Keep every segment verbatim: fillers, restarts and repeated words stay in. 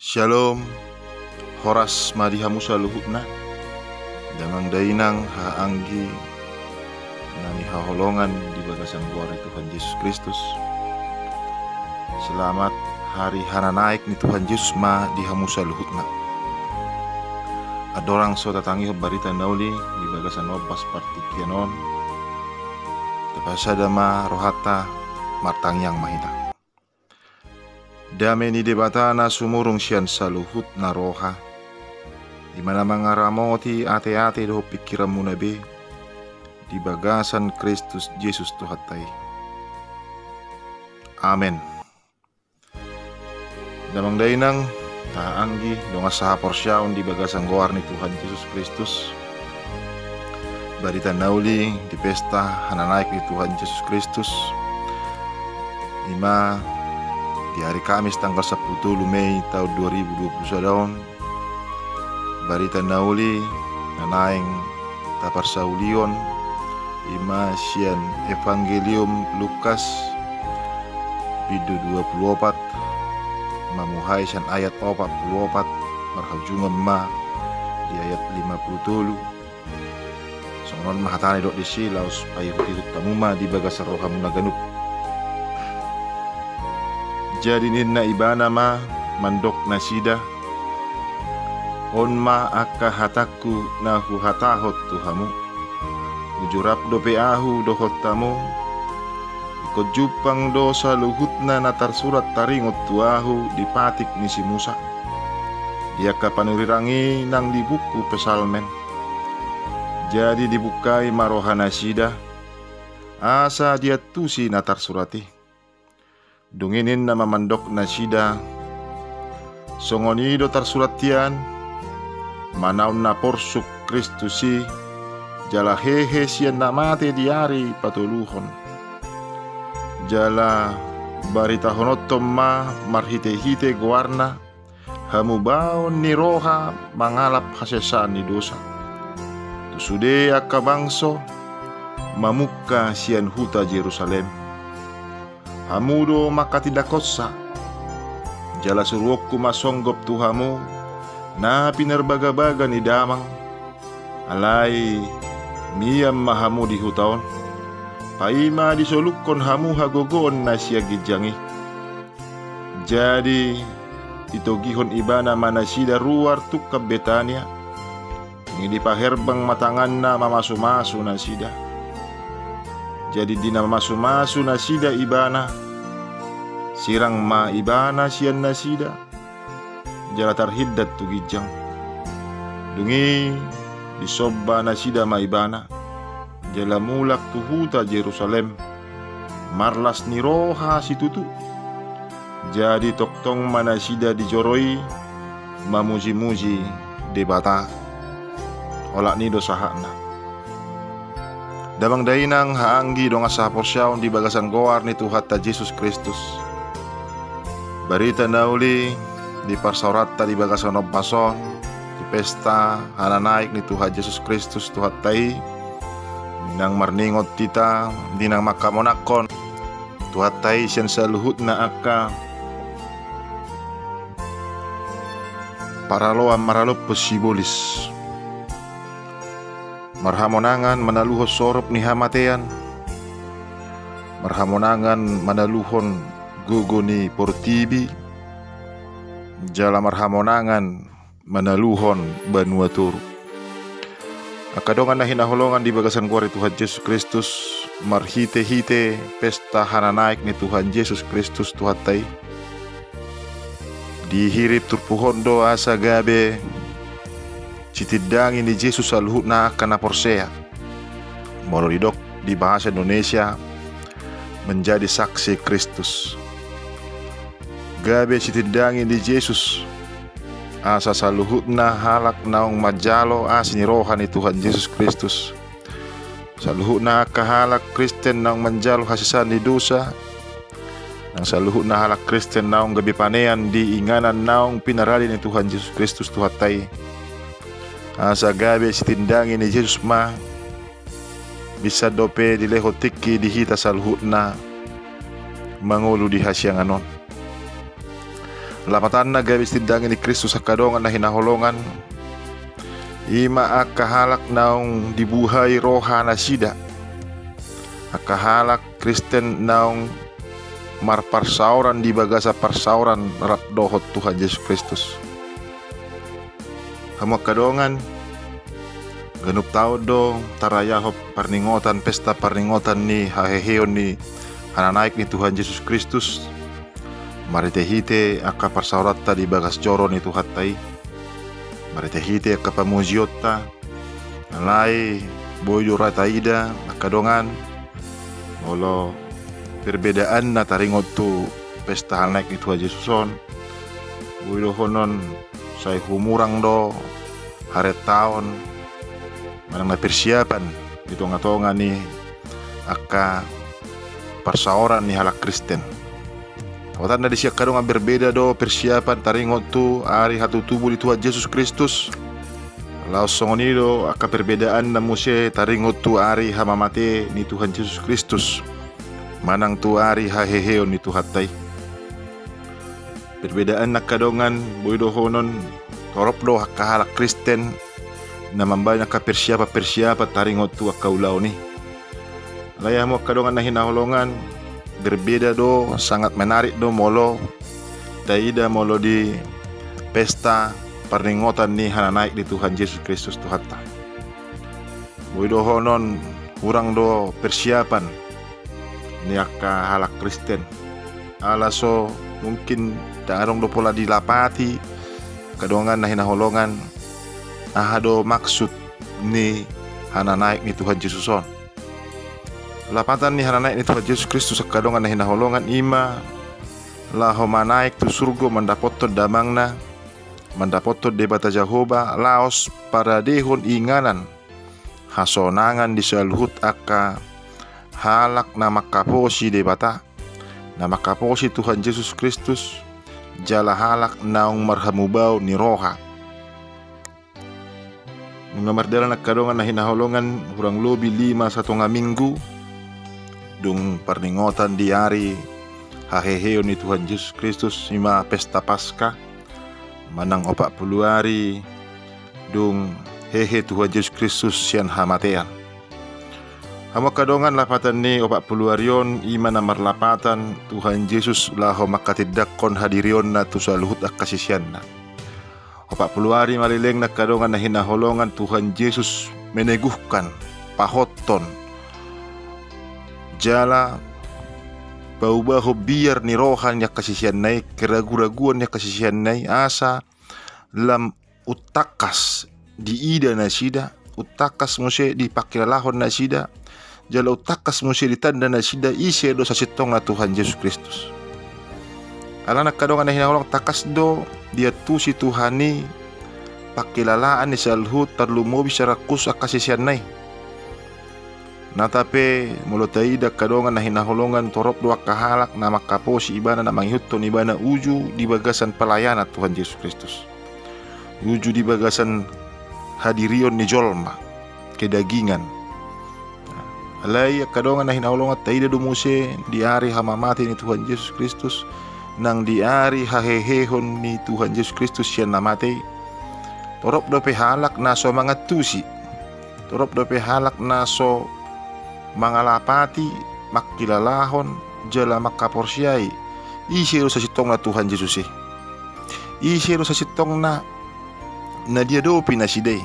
Shalom. Horas ma di hamu saluhutna, damang dainang, haha anggi na hinaholongan di bagasan goar ni Tuhan Jesus Kristus. Selamat hari Hananaek ni Tuhan Jesus ma di hamu saluhutna. Andorang so tatangihon barita na uli di bagasan ombas partingkian on, tapasada ma rohanta, martangiang ma hita. Dame ni Debata na sumurung sian saluhutna roha, i ma na mangaramoti ateate dohot pingkiranmuna be di bagasan Kristus Jesus Tuhanta i. Amen. Damang dainang, haha anggi dongan sahaporseaon di bagasan goar ni Tuhan Jesus Kristus, barita na uli di pesta Hananaek ni Tuhan Jesus Kristus, i ma di hari Kamis tanggal sampulu tolu Mei taon dua ribu dua pulu sada on. Barita na uli na naeng taparsaulihon i ma sian Evangelium Lukas, bindu dua pulu opat, mamuhai sian ayat opat pulu opat, marhaujungan ma di ayat lima pulu tolu. Songon on ma hata ni dok disi, laos paihutihut hamu ma di bagasan rohamuna ganup. Jadi ninna ibana ma mandok nasida: On ma angka hatangku na huhatahon tu hamu. Uju rap dope ahu dohot hamu, ingkon jumpang do saluhutna na tarsurat taringot tu ahu di patik ni si Musa, di angka panurirang i nang di buku Psalmen. Jadi dibukai ma rohanasida, asa diantusi na tarsurat i. Dung i ninna ma mandok nasida: Songon i do tarsurat hian, manaon na porsuk Kristus i, jala hehe sian na mate di ari patoluhon. Jala baritahononhon ma marhitehite goarna hamubaon ni roha mangalap hasesaan ni dosa. Tu sude angka bangso mamungka sian huta Jerusalem. Hamu do manghatindanghonsa, jala suruonku ma songgop tu hamu na pinarbagabaga ni damang. Alai mian ma hamu di huta on, paima disolukhon hamu hagogoon na sian ginjang i. Jadi itogihon ibana ma nasida ruar tungkan Betania. Dung i dipaherbang ma tanganna mamasumasu nasida. Jadi di na mamasumasu nasida ibana, sirang ma ibana sian nasida, jala tarhindat tu ginjang. Dung i disomba nasida ma ibana, jala mulak tu huta Jerusalem, marlas ni roha situtu. Jadi tongtong ma nasida di joro i mamujimuji Debata. Olat ni i do sahatna. Damang dainang, haha anggi dongan sahaporseaon di bagasan goar ni Tuhanta Jesus Kristus. Barita na uli di parsaoranta di bagasan ombas on, di pesta Hananaek ni Tuhan Jesus Kristus Tuhanta i, di na marningot hita, di na manghamonanghon Tuhanta i sian saluhutna angka paraloan maralophon sibolis. Marhamonangan manaluhon sorop ni hamatean, marhamonangan manaluhon gogo ni portibi, jala marhamonangan manaluhon banua toru. Angka dongan na hinaholongan di bagasan goar ni Tuhan Jesus Kristus, marhitehite pesta Hananaek ni Tuhan Jesus Kristus Tuhanta i, dihirim turpuk on do asa gabe sitindangi ni Jesus saluhutna angka na porsea. Molo didok di bahasa Indonesia, menjadi saksi Kristus. Gabe sitindangi ni Jesus, asa saluhutna halak naung manjalo asi ni roha ni Tuhan Jesus Kristus, saluhutna angka halak Kristen naung manjalo hasesaan ni dosa, nang saluhutna halak Kristen naung gabe panean di inganan naung pinarade ni Tuhan Jesus Kristus Tuhanta i, asa gabe sitindangi ni Jesus ma, bisa dope dilehon tingki di hita saluhutna mangolu di hasiangan on. Lapatanna gabe sitindangi ni Kristus angka dongan na hinaholongan, i ma angka halak naung dibuhai roha nasida, angka halak Kristen naung marparsaoran di bagasan parsaoran rap dohot Tuhan Jesus Kristus. Hamu angka dongan, ganup taon do tarayahon parningotan, pesta parningotan ni haheheon ni hananaek ni Tuhan Jesus Kristus, marhitehite angka parsaoranta di bagas joro ni Tuhanta i, marhitehite angka pamujionta. Alai boi do ra taida angka dongan, molo perbedaanna taringot tu pesta hananaek ni Tuhan Jesus on, boi dohonon sai humurang do harentaon manang na persiapan di tonga-tonga ni angka parsaoran ni halak Kristen. Lapatanna disi angka dongan, berbeda do persiapan taringot tu ari hatutubu ni Tuhan Jesus Kristus. Laos songon i do angka perbedaanna muse taringot tu ari hamamate ni Tuhan Jesus Kristus manang tu ari haheheon ni Tuhanta i. Perbedaanna angka dongan, boi dohonon torop do angka halak Kristen na mambahen angka persiapan-persiapan taringot tu angka ulaon i. Alai hamu angka dongan na hinaholongan, berbeda do, sangat menarik do molo taida molo di pesta parningotan ni hananaek ni Tuhan Jesus Kristus Tuhanta. Boi dohonon hurang do persiapan ni angka halak Kristen. Ala so mungkin ndang adong do pola dilapati angka dongan na hinaholongan, aha do maksud ni hananaek ni Tuhan Jesus on. Lapatan ni hananaek ni Tuhan Jesus Kristus angka dongan na hinaholongan, i ma laho manaek tu surgo mandapothon damangna, mandapothon Debata Jahowa, laos paradehon inganan hasonangan di saluhut angka halak na mangkaposi Debata, na mangkaposi Tuhan Jesus Kristus, jala halak naung marhamubaon ni roha. Nunga mardalan angka dongan na hinaholongan hurang lobi lima satonga minggu dung parningotan di ari haheheon ni Tuhan Jesus Kristus, i ma pesta Paska, manang opat pulu ari dung hehe Tuhan Jesus Kristus sian hamatean. Hamu angka dongan, lapatan ni opat pulu ari on i ma na marlapatan Tuhan Jesus laho manghatindanghon hadirionna tu saluhut angka siseanna. Opat pulu ari ma lelengna angka dongan na hinaholongan Tuhan Jesus meneguhkan, pahothon, jala paubahon biar ni roha ni angka siseanna i, keragu-raguan ni angka siseanna i, asa lam untangkas diida nasida, untangkas muse dipangkilalahon nasida, jala untangkas muse ditanda nasida ise do sasintongna Tuhan Jesus Kristus. Alana angka dongan na hinaholongan, tangkas do diantusi Tuhan i pangkilalaan ni saluhut, tarlumobi saratus angka siseanna i. Nata pe molo taida angka dongan na hinaholongan, torop do angka halak na mangkaposi ibana, na mangihuthon ibana uju di bagasan pelayanan Tuhan Jesus Kristus, uju di bagasan hadirion ni jolma kedagingan. Alai angka dongan na hinaholongan, taida do muse di ari hamamate ni Tuhan Jesus Kristus nang di ari hahehehon ni Tuhan Jesus Kristus sian na mate i, torop dope halak na so mangantusi, torop dope halak na so mangalapati, mangkilalahon jala manghaporseai ise do sasintongna Tuhan Jesus i. Ise do sasintongna na diadopi nasida i.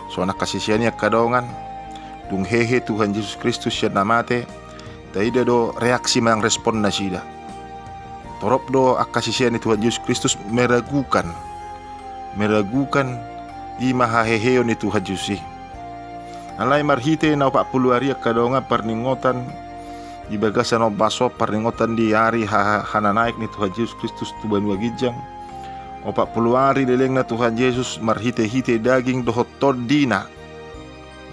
Songon angka sisean i angka dongan, dung hehe Tuhan Jesus Kristus sian na mate, taida do reaksi manang respon nasida. Torop do angka sisean ni Tuhan Jesus Kristus meragukan, meragukan i ma haheheon ni Tuhan Jesus i. Alai marhite na opat pulu ari angka dongan parningotan di bagasan ombas on, parningotan di ari ha-, hananaek ni Tuhan Jesus Kristus tu banua ginjang, opat pulu ari lelengna Tuhan Jesus marhite-hite daging dohot tondina,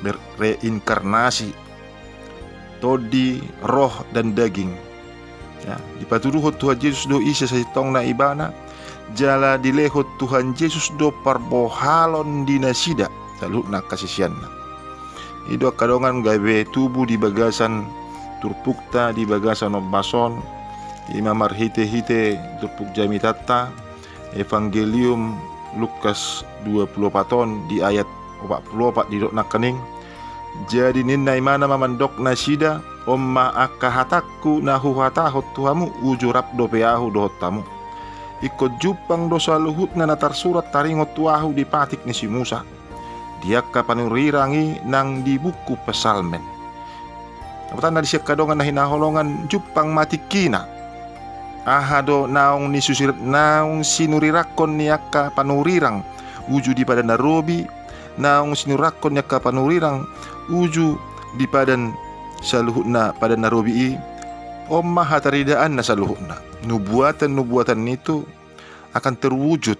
ber-, reinkarnasi, tondi, roh dan daging. Ya, dipatuduhon Tuhan Jesus do ise sasintongna ibana, jala dilehon Tuhan Jesus do parbohalon di nasida saluhutna angka siseanna. I do angka dongan gabe tubu di bagasan turpukta di bagasan ombas on, i ma marhite-hite turpuk jamitanta, Evangelium Lukas dua pulu opat on di ayat opat pulu opat didok nangkaning. Jadi ninna imana ma mandok nasida, on ma angka hatangku na huhatahon tu hamu, uju rap dope ahu dohot hamu. Ingkon jumpang do saluhutna na tarsurat taringot tu ahu di patik ni si Musa, di angka panurirang i nang di buku Psalmen. Dapotanna disi angka dongan na hinaholongan, jumpang ma tingkina. Aha do naung ni susir-, naung sinurirangkon ni angka panurirang uju di padan na robi, naung sinurirangkon ni angka panurirang uju di padan saluhutna padan na robi i. On ma hataridaanna saluhutna. Nubuatan-nubuatan itu akan terwujud.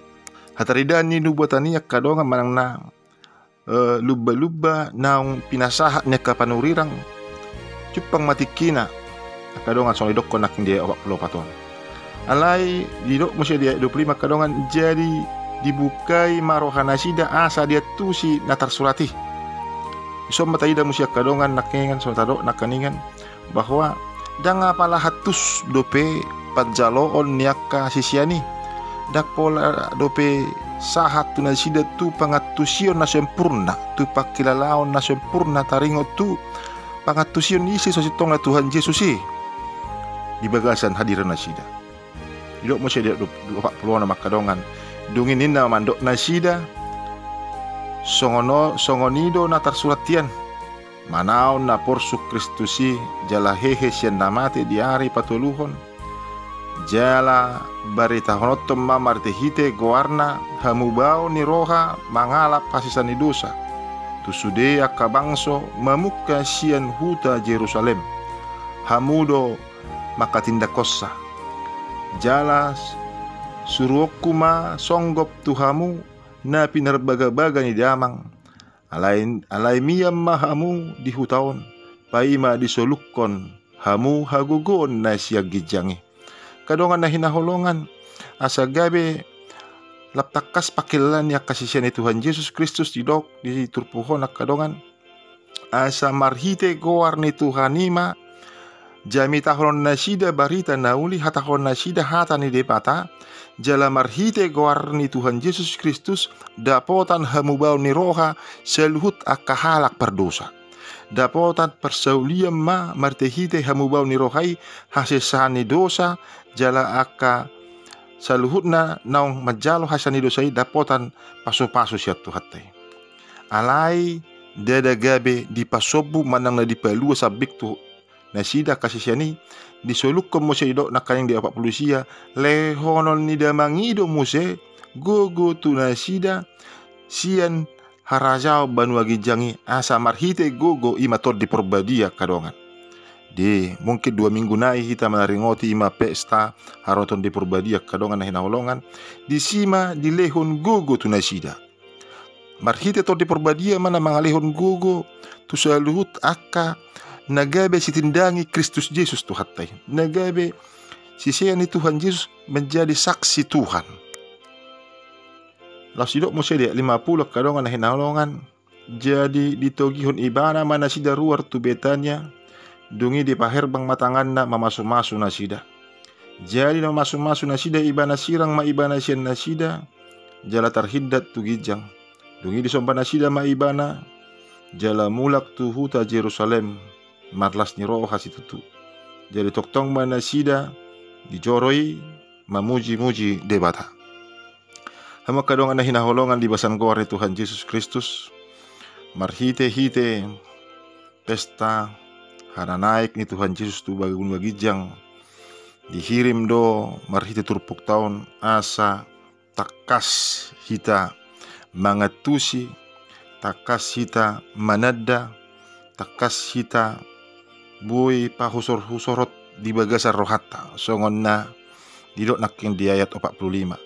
Hataridaan ni nubuatan i angka dongan manang na eh, lumba-lumba naung pinasahat ni angka panurirang, jumpang ma tingkina. Angka dongan songon didokkon nangkin di ayat opat pulu opat on. Alai didok muse di ayat dua pulu lima angka dongan, jadi dibukai ma roha nasida asa diantusi na tarsurat i. Dison ma taida muse angka dongan nangkiningan, songon tadok nangkiningan, bahwa ndang apala antus dope panjaloon ni angka sisean i, ndang pola dope sahat tu nasida tu pangantusion na sempurna, tu pangkilalaon na sempurna taringot tu pangantusion ni ise so sintongna Tuhan Jesus i di bagasan hadiran nasida. Didok muse di ayat opat pulu onom angka dongan, dung i ninna mandok nasida, songon o-, songon i do na tarsurat hian. Manaon na porsuk Kristus i, jala hehe sian na mate di ari patoluhon, jala baritahononton ma marhite-hite goarna hamubaon ni roha mangalap hasesaan ni dosa tu sude angka bangso mamungka sian huta Jerusalem. Hamu do manghatindanghonsa. Jala suruonku ma songgop tu hamu na pinarbagabaga ni damang. Alai, alai mian ma hamu di huta on, paima disolukkon hamu hagogoon na sian ginjang i. Angka dongan na hinaholongan, asa gabe lam tangkas pangkilalaan ni angka sisean ni Tuhan Jesus Kristus didok di turpuk on angka dongan, asa marhite goar ni Tuhan i ma jamitahon nasida barita na uli, hatahon nasida hata ni Debata, jala marhite goar ni Tuhan Jesus Kristus dapotan hamubaon ni roha saluhut angka halak pardosa. Dapotan parsaulian ma marhite-hite hamubaon ni roha i hasesaan ni dosa, jala angka saluhutna naung manjalo hasesaan ni dosa i dapotan pasu-pasu sian Tuhanta i. Alai ndada gabe dipasombu manang na dipalua sambing tu nasida angka sisean i, disolukkon muse didok nangkaning di opat pulu sia, lehonon ni damang i do muse gogo tu nasida sian harajaon banua ginjang i, asa marhite gogo i ma Tondi Porbadia angka dongan. Di mungkin dua minggu nai hita manaringoti i ma pesta haroro Tondi Porbadia angka dongan na hinaholongan, disi ma dilehon gogo tu nasida. Marhite Tondi Porbadia ma na mangalehon gogo tu saluhut angka na gabe sitindangi Kristus Jesus Tuhanta i, na gabe sisean ni Tuhan Jesus, menjadi saksi Tuhan. Laos didok muse di ayat lima pulu angka dongan na hinaholongan, jadi ditogihon Ibana ma nasida ruar tu Betania, dung i dipaherbang ma tanganna mamasu-masu nasida. Jadi na mamasu-masu nasida Ibana, sirang ma Ibana sian nasida, jala tarhindat tu ginjang. Dung i disomba nasida ma Ibana, jala mulak tu huta Jerusalem, marlas ni roha situtu. Jadi tongtong ma nasida di joro i mamuji-muji Debata. Hamu angka dongan na hinaholongan di bagasan goar ni Tuhan Jesus Kristus, marhite-hite pesta haranaek ni Tuhan Jesus tu banua ginjang, dihirim do marhite turpukta on asa tangkas hita mangantusi, tangkas hita mananda, tangkas hita boi pahusor-husorhon di bagasan rohanta, songon na didok nangkin di ayat opat pulu lima.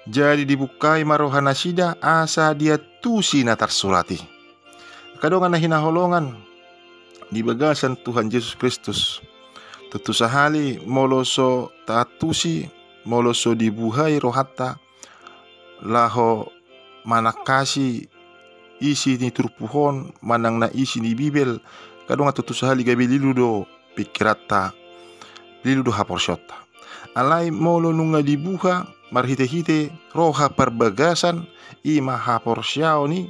Jadi dibukai ma roha nasida asa diantusi na tarsurat i. Angka dongan na hinaholongan di bagasan Tuhan Jesus Kristus, tontu sahali molo so taantusi, molo so dibuhai rohanta laho manangkasi isi ni turpuk on manang na isi ni Bibel, angka dongan, tontu sahali gabe lilu do pingkiranta, lilu do haporseaonta. Alai molo nunga dibuha, marhite-hite roha parbagasan, i ma haporseaon i,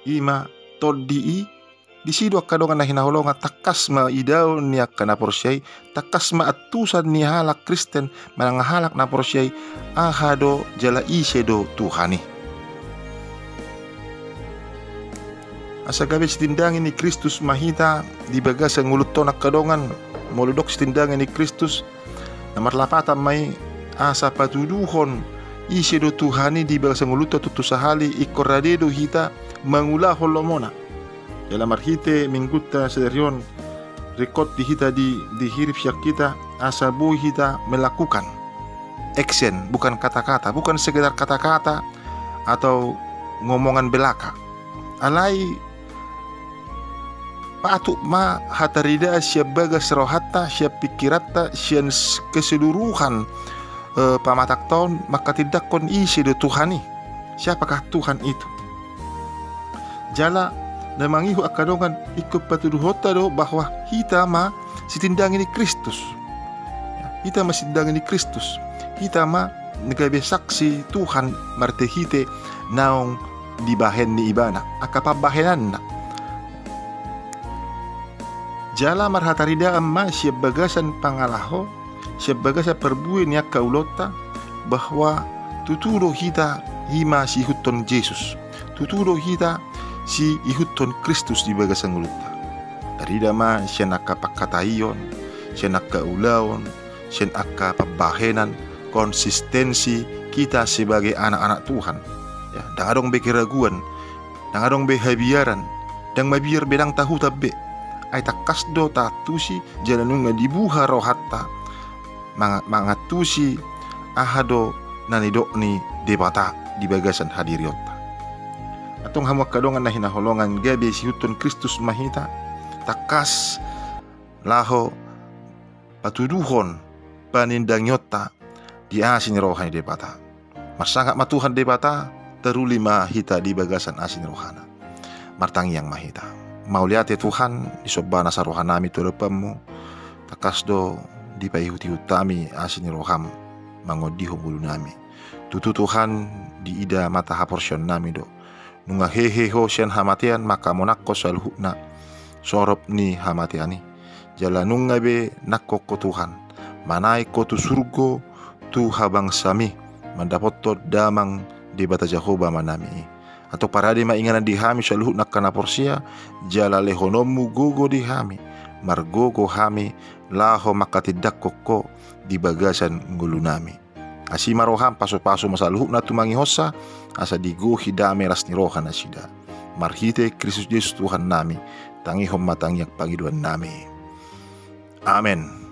i ma tondi i. Disi do angka dongan na hinaholongan, tangkas ma idaon ni angka na porsea i, tangkas ma antusan ni halak Kristen manang halak na porsea i, aha do jala ise do Tuhan i. Asa gabe sitindangi ni Kristus ma hita di bagasan ngolunta on angka dongan. Molo didok sitindangi ni Kristus, na marlapatan ma i asa patuduhon ise do Tuhan i di bagasan ngolunta, tontu sahali ingkon rade do hita mangulahon lomona. Jala marhite minggunta sadari on, ringkot di hita di, dihirim sian hita asa boi hita melakukan. Action, bukan kata-kata, bukan sekedar kata-kata atau ngomongan belaka. Alai patut ma hataridaan sian bagas rohanta, sian pingkiranta, sian s-, keseluruhan, eh, pamatangta on mangkatindangkon ise do Tuhan i. Siapakah Tuhan itu? Jala na mangihut angka dongan, ingkon patuduhonta do bahwa hita ma sitindangi ni Kristus. Ya, hita ma sitindangi ni Kristus. Hita ma na gabe saksi Tuhan marhite-hite naung dibahen ni Ibana, angka pambahenanna. Jala marhataridaan ma sian bagasan pangalaho, sian bagasan parbue ni angka ulaonta, bahwa tutu do hita i ma siihuthon Jesus. Tutu do hita siihuthon Kristus di bagasan ngolunta. Tarida ma sian angka pangkataion, sian angka ulaon, sian angka pambahenan, konsistensi kita sebagai anak-anak Tuhan. Ya, ndang adong be keraguan, ndang adong be habiaran, ndang mabiar be, ndang tahutan be. Ai tangkas do taantusi, jala nunga dibuha rohanta manga-, mangantusi aha do na nidok ni Debata di bagasan hadirionta. Antong hamu angka dongan na hinaholongan, gabe siihuthon Kristus ma hita, tangkas laho patuduhon panindangionta di asi ni roha ni Debata. Marsangap ma Tuhan Debata, taruli ma hita di bagasan asi ni rohana. Martangiang ma hita. Mauliate Tuhan, disombana sarohanami tu adopanmu, tangkas do dipaihut-ihut hami asi ni roham mangondihon ngolunami. Tutu Tuhan, diida mata haporseaonnami do. Nunga hehe ho sian hamatean, mangkamonanghon saluhutna sorop ni hamatean i. Jala nunga be nangkok ho Tuhan, manaek ho tu surgo, tu habangsami, mandapothon damang Debata Jahowa Amanami i. Antong parade ma inganan di hami saluhutna angka na porsea, jala lehononmu gogo di hami, margogo hami laho mangkatindangkon ho di bagasan ngolunami. Asi ma roham, pasu-pasu ma saluhutna tumangihonsa, asa digohi dame las ni roha nasida. Marhite Kristus Jesus Tuhannami, tangihon ma tangiang pangidoannami. Amen.